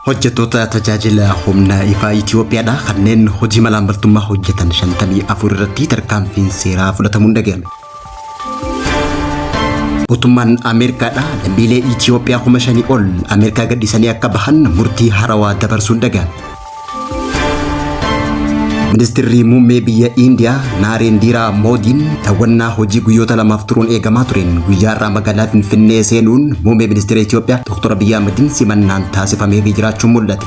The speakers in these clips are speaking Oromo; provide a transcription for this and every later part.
Hojjettoota tajaajila humna ifaa Itiyoophiyaadha kanneen hojii malaammaltummaa hojjetan 54 irratti tarkaanfiin seeraa fudhatamuun dhaga'ame. Mootummaan Ameerikaadha lammiilee Itiyoophiyaa 5,000 ol Ameerikaa gadhiisanii akka bahan murtii haarawaa dabarsuun dhaga'ame. Ministirri muummee biyya Indiyaa Naarendiraa Moodiin daawwannaa hojii guyyoota lamaaf turuun eegamaa tureen guyyaa har'aa magaalaa Finfinnee seenuun muummee ministeera Itiyoophiyaa Dr. Abiyyi Ahmediin simannaan taasifameefii jiraachuun mul'ate.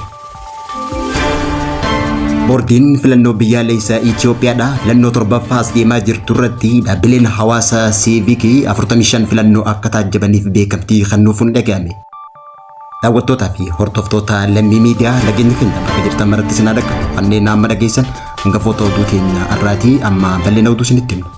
Boordiin filannoo biyyaalessaa Itiyoophiyaadha filannoo torbaffaa as deemaa jirtu irratti dhaabbileen hawaasa siivikii 45 filannoo akka taajjabaniif beekamtii kennuufuun dhaga'ame. Daawwattootaa fi hordoftoota Lammii Miidiyaa, nageenyi keenya bakka jirtan maratti isin haa dhaqqabu. Kanneen amma dhageessan hangafoota oduu keenya har'aatii, amma bal'ina oduu isinitti himna.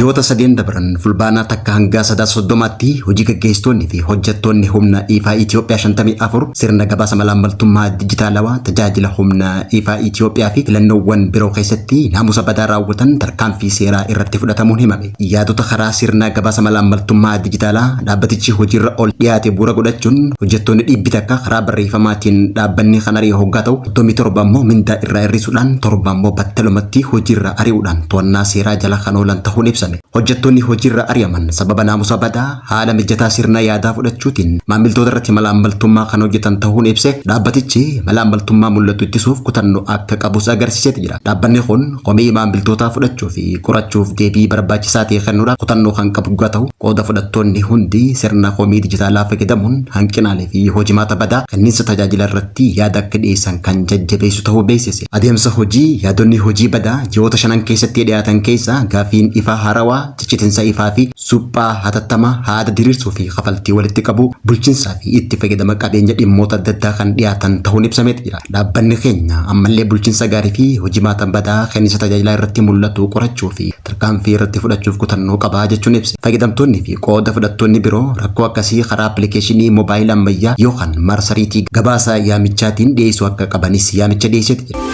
Ji'oota sadeen dabran Fulbaanaa 1 hanga 30tti hojii gaggeessitoonni fi hojjettoonni humna ifaa Itiyoophiyaa 54 sirna gabaasa malaammaltummaa dijitaalawaa tajaajila humna ifaa Itiyoophiyaa fi filannoowwan biroo keessatti naamusa badaa raawwatan tarkaanfii seeraa irratti fudhatamuun himame. Yaadota karaa sirna gabaasa malaammaltummaa dijitaalaa dhaabbatichi hojiirra ool dhiyaate bu'uura godhachuun hojjettoonni 100 karaa barreeffamaatiin dhaabbanni kan ari'e hoggaa ta'u, 37 ammoo mindaa irraa hir'isuudhaan, 7 ammoo battalumatti hojiirraa ari'uudhaan to'annaa seeraa jala kan oolan tahuun ibsame. Hojjettoonni hojiirraa ari'aman sababa naamusa badaa, haala mijataa sirna yaadaa fudhachuutiin maamiltoota irratti malaammaltummaa kan hojjetan tahuun ibse. Dhaabbatichi malaammaltummaa mul'atu ittisuuf kutannoo akka qabus agarsiiseeti jira. Dhaabbanni kun komii maamiltootaa fudhachuu fi qorachuuf deebii barbaachisaa ta'e kennuudhaaf kutannoo kan qabu hoggaa ta'u, qooda fudhattoonni hundi sirna komii dijitaalaa fayyadamuun hanqinaalee fi hojimaata badaa kenniinsa tajaajila irratti yaada akka dhiyeessan kan jajjabeessu tahuu beeksise. Adeemsa hojii yaadonni hojii badaa ji'oota shanan keessatti dhiyaatan keessaa gaaffiin ifaa haarawaa, ciccitinsa ifaa fi suphaa hatattamaa, haada diriirsuu fi kafaltii walitti qabuu, bulchinsaa fi itti fayyadama qabeenya dhimmoota adda addaa kan dhiyaatan tahuun ibsameeti jira. Dhaabbanni keenya ammallee bulchinsa gaarii fi hojimaata badaa kenniinsa tajaajilaa irratti mul'atu qorachuu fi tarkaanfii irratti fudhachuuf kutannoo qaba jechuun ibse. Fayyadamtoonni fi qooda fudhattoonni biroo rakkoo akkasii karaa appilikeeshinii mobaayila ammayyaa yookaan marsariitii gabaasa yaamichaatiin dhiyeessuu akka qabanis yaamicha dhiyeesseeti jira.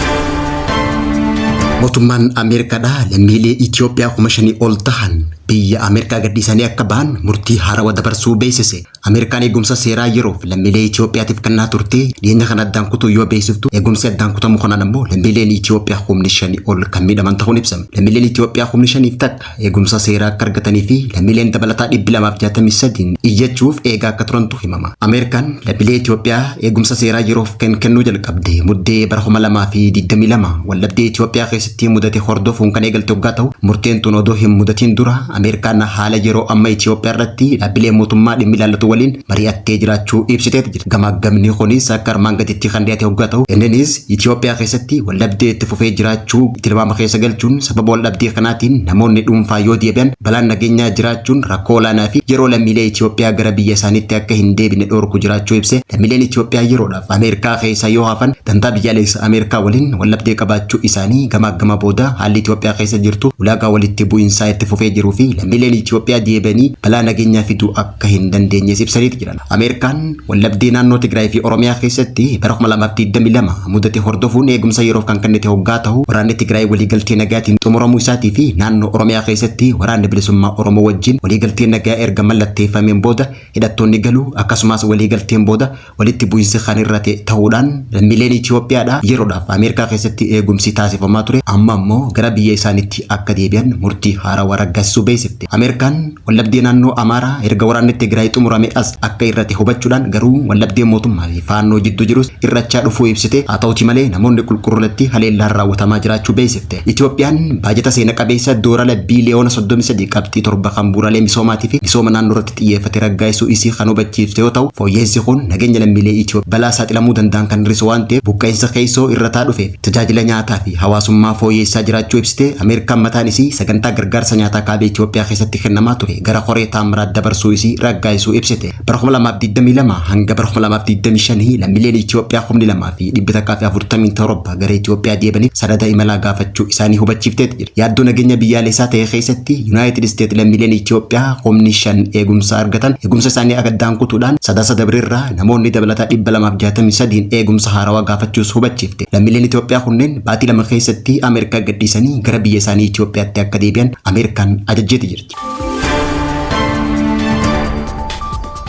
Mootummaan Ameerikaadha lammiilee Itiyoophiyaa 5,000 ol tahan biyya Ameerikaa gadhiisanii akka bahan murtii haarawa dabarsuu beeksise. Ameerikaan eegumsa seeraa yeroof lammiilee Itiyoophiyaatiif kennaa turte dhiyeenya kana addaan kutuu yoo beeksiftu, eegumsi addaan kutamu kanaan ammoo lammiileen Itiyoophiyaa kumni 5 ol kan miidhaman ta'uun ibsame. Lammiileen Itiyoophiyaa kumni 5 fi 1 eegumsa seeraa akka argatanii fi lammiileen dabalataa 263 iyyachuuf eegaa akka turantu himama. Ameerikaan lammiilee Itiyoophiyaa eegumsa seeraa yeroof kan kennuu jalqabde Muddee bara 2022 waldhabdee Itiyoophiyaa keessatti mudate hordofuun kan eegalte hoggaa ta'u, murteen tun odoo hin mudatiin dura Ameerikaan haala yeroo amma Itiyoophiyaa irratti dhaabbilee mootummaa dhimmi ilaallatu waliin mari'attee jiraachuu ibsiteeti jirti. Gamaaggamni kunis akka armaan gaditti kan dhiyaate hoggaa ta'u, inninis Itiyoophiyaa keessatti waldhabdee itti fufee jiraachuu tilmaama keessa galchuun sababa waldhabdee kanaatiin namoonni dhuunfaa yoo deebi'an balaan nageenyaa jiraachuun rakkoo olaanaa fi yeroo lammiilee Itiyoophiyaa gara biyya isaaniitti akka hin deebine dhorku jiraachuu ibse. Lammiileen Itiyoophiyaa yeroodhaaf Ameerikaa keessa yoo hafan dantaa biyyaalessa Ameerikaa waliin waldhabdee qabaachuu isaanii gamaaggama booda haalli Itiyoophiyaa keessa jirtu ulaagaa walitti bu'insaa itti fufee jiruu fi lammiileen Itiyoophiyaa deebi'anii balaa nageenyaa fiduu akka hin dandeenyes ibsaniiti jiran. Ameerikaan waldhabdee naannoo Tigraay fi Oromiyaa keessatti bara 2022 mudate hordofuun eegumsa yeroof kan kennite hoggaa ta'u, waraanni Tigraay waliigaltee nagaatiin xumuramuu isaatii fi naannoo Oromiyaa keessatti Waraanni Bilisummaa Oromoo wajjin waliigalteen nagaa erga mallatteeffameen booda hidhattoonni galuu, akkasumas waliigalteen booda walitti bu'insi kan hir'ate ta'uudhaan lammiileen Itiyoophiyaadha yeroodhaaf Ameerikaa keessatti eegumsi taasifamaa ture amma ammoo gara biyya isaaniitti akka deebi'an murtii haarawaa raggaasisuu beeksifte. Ameerikaan waldhabdee naannoo Amaaraa erga waraanni Tigraay xumurame as akka hir'ate hubachuudhaan, garuu waldhabdee mootummaa fi Faannoo jidduu jirus hir'achaa dhufuu ibsite. Haa ta'uti malee namoonni qulqurratti haleellaan raawwatamaa jiraachuu beeksifte. Itiyoophiyaan baajata seena qabeessa doorala biiliyoona 33.7 kan bu'uuraalee misoomaatii fi misooma naannoo irratti xiyyeeffate raggaasisuu isii kan hubachiifte yoo ta'u, fooyya'insi kun nageenya lammiilee Itiyoophiyaa balaa saaxilamuu danda'an kan hir'isu waan ta'eef buqqa'insa keessoo hir'ataa dhufee fi tajaajila nyaataa fi hawaasummaa fooyyeessaa jiraachuu ibsite. Ameerikaan mataan isii sagantaa gargaarsa nyaataa kaaba Itiyoophiyaa keessatti kennamaa ture gara Koree Taammiraat dabarsuu isii raggaasisuu ibsite. Bara 2022 hanga bara 2025 lammiileen Itiyoophiyaa 2,147 gara Itiyoophiyaa deebi'aniif sanada imalaa gaafachuu isaanii hubachiifteeti jirti. Yaaddoo nageenya biyyaalessaa ta'e keessatti Yunaayitid Isteet lammiileen Itiyoophiyaa kumni 5 eegumsa argatan eegumsa isaanii addaan kutuudhaan Sadaasa dabreerraa namoonni dabalataa 263 eegumsa haarawaa gaafachuus hubachiifte. Lammiileen Itiyoophiyaa kunneen baatii 2 keessatti Ameerikaa gadhiisanii gara biyya isaanii Itiyoophiyaatti akka deebi'an Ameerikaan ajajjeeti jirti.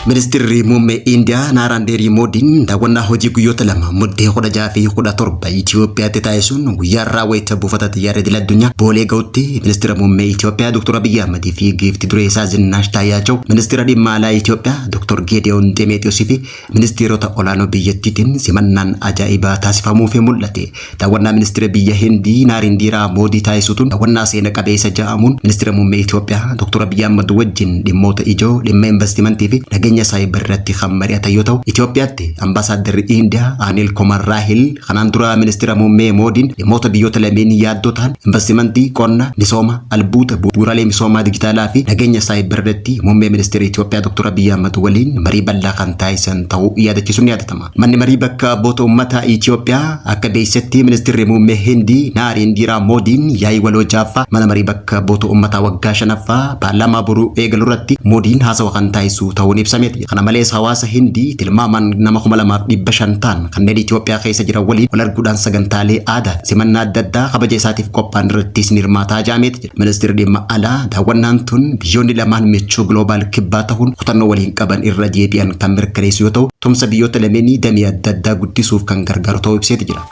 Ministirri Muummee Indiyaa Naaraandeerii Moodiin daawwannaa hojii guyyoota 2 Muddee 16 fi 17 Itoophiyaatti taasisuun guyyaa har'aa wayita buufata xiyyaara idil addunyaa Boolee ga'utti Ministira Muummee Itoophiyaa Dr. Abiyyi Ahmad fi giifti duree isaa Zinnaash Taayyaachaw, Ministira Dhimma Alaa Itoophiyaa Dr. Geediyoon Xemeexiyoosii fi ministeerota olaanoo biyyattiitiin simannaan ajaa'ibaa taasifamuufii mul'ate. Daawwannaa ministira biyya Hindii Naarindiiraa Moodii taasisuutuun daawwannaa seena qabeessa ja'amuun ministira muummee Itoophiyaa Dr. Abiyyi Ahmad wajjin dhimmoota ijoo dhimma investimentii fi nageenya saayibar irratti kan mari'atan yoo ta'u, Itoophiyaatti ambaasaaddarri Indiyaa Anil Kumar Raahil kanaan dura ministira muummee Moodiin dhimmoota biyyoota lameenii yaaddoo ta'an investimentii, qonna, misooma, albuuda, bu'uuraalee misoomaa dijitaalaa fi nageenya saayibar irratti muummee ministira Itoophiyaa Dr. Abiyyi Ahmad waliin marii bal'aa kan taasisan ta'uu yaadachiisuun ni yaadatama. Manni marii bakka bu'oota uummataa Itoophiyaa akka beeksisetti ministirri muummee Hindii Naarindiraa Moodiin yaa'ii waloo 6ffaa mana marii bakka bu'oota uummataa waggaa 5ffaa paarlaamaa boruu eegalu irratti Moodiin haasawa kan taasisu ta'uun ibsameeti. Kana malees hawaasa Hindii tilmaamaan nama 2500 ta'an kanneen Itoophiyaa keessa jiran waliin wal arguudhaan sagantaalee aadaa fi simannaa adda addaa kabaja isaatiif qophaa'an irrattis ni hirmaataa jedhameeti jira. Ministirri dhimma alaa daawwannaan tun biyyoonni lamaan michuu global kibbaa tahuun kutannoo waliin qaban irra deebi'an kan mirkaneessu yoo ta'u, tumsa biyyoota lameenii damee adda addaa guddisuuf kan gargaaru ta'uu ibseeti jira.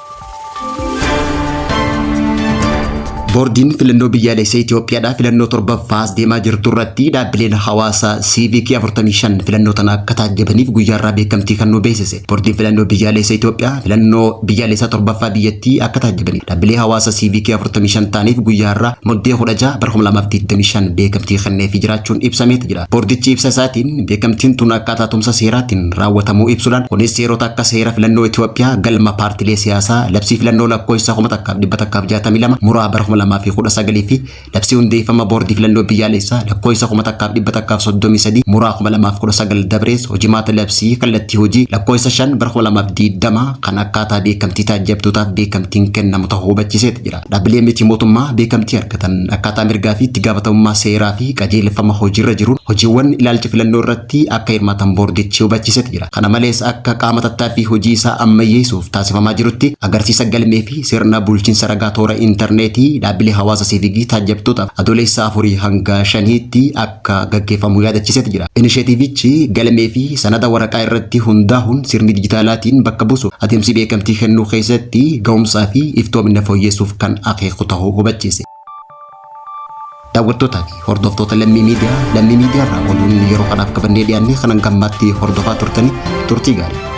Boordiin filannoo biyyaalessa Itoophiyaadhaa filannoo 7ffaa as deemaa jirtu irratti dhaabbileen hawaasa siivikii 45 filannoo tana akka taajjabaniif guyyaa irraa beekamtii kennuu beeksise. Boordiin filannoo biyyaalessa Itoophiyaa filannoo biyyaalessaa 7ffaa biyyattii akka taajjabaniif dhaabbilee hawaasa siivikii 45 ta'aniif guyyaa irraa Muddee 16 bara 2025 beekamtii kenneefii jiraachuun ibsameeti jira. Boordichi ibsa isaatiin beekamtiin tun akkaataa tumsa seeraatiin raawwatamuu ibsuudhaan kunis seerota akka seera filannoo Itoophiyaa, galma paartilee siyaasaa, labsii filannoo lakkoofsa 1162 muraa bara 2019 fi labsii hundeeffama boordii filannoo biyyaalessaa lakkoofsa 1133 muraa 2019 dabrees hojimaata labsii kallattii hojii lakkoofsa 5 bara 2020 kan akkaataa beekamtii taajjabdootaaf beekamtiin kennamu ta'uu hubachiiseeti jira. Dhaabbileen miti mootummaa beekamtii argatan akkaataa mirgaa fi itti gaafatamummaa seeraa fi qajeelfama hojiirra jiruun hojiiwwan ilaalcha filannoo irratti akka hirmaatan boordichi hubachiiseeti jira. Kana malees akka qaama tattaaffii hojii isaa ammayyeessuuf taasifamaa jirutti agarsiisa galmee fi sirna bulchiinsa ragaa toora intarneetii dhaabbilee hawaasa siivikii taajjabtootaaf Adoolessa afurii hanga shaniitti akka gaggeeffamu yaadachiiseeti jira. Inisheetiivichi galmee fi sanada waraqaa irratti hundaahuun sirni dijitaalaatiin bakka buusu adeemsi beekamtii kennuu keessatti gahumsaa fi iftoomina fooyyeessuuf kan akeeku tahuu hubachiise. Daawwattootaa fi hordoftoota Lammii Miidiyaa, Lammii Miidiyaa irraa oduun yeroo kanaaf qabannee dhiyaanne kan hanga ammaatti hordofaa turtanii turtii gaarii.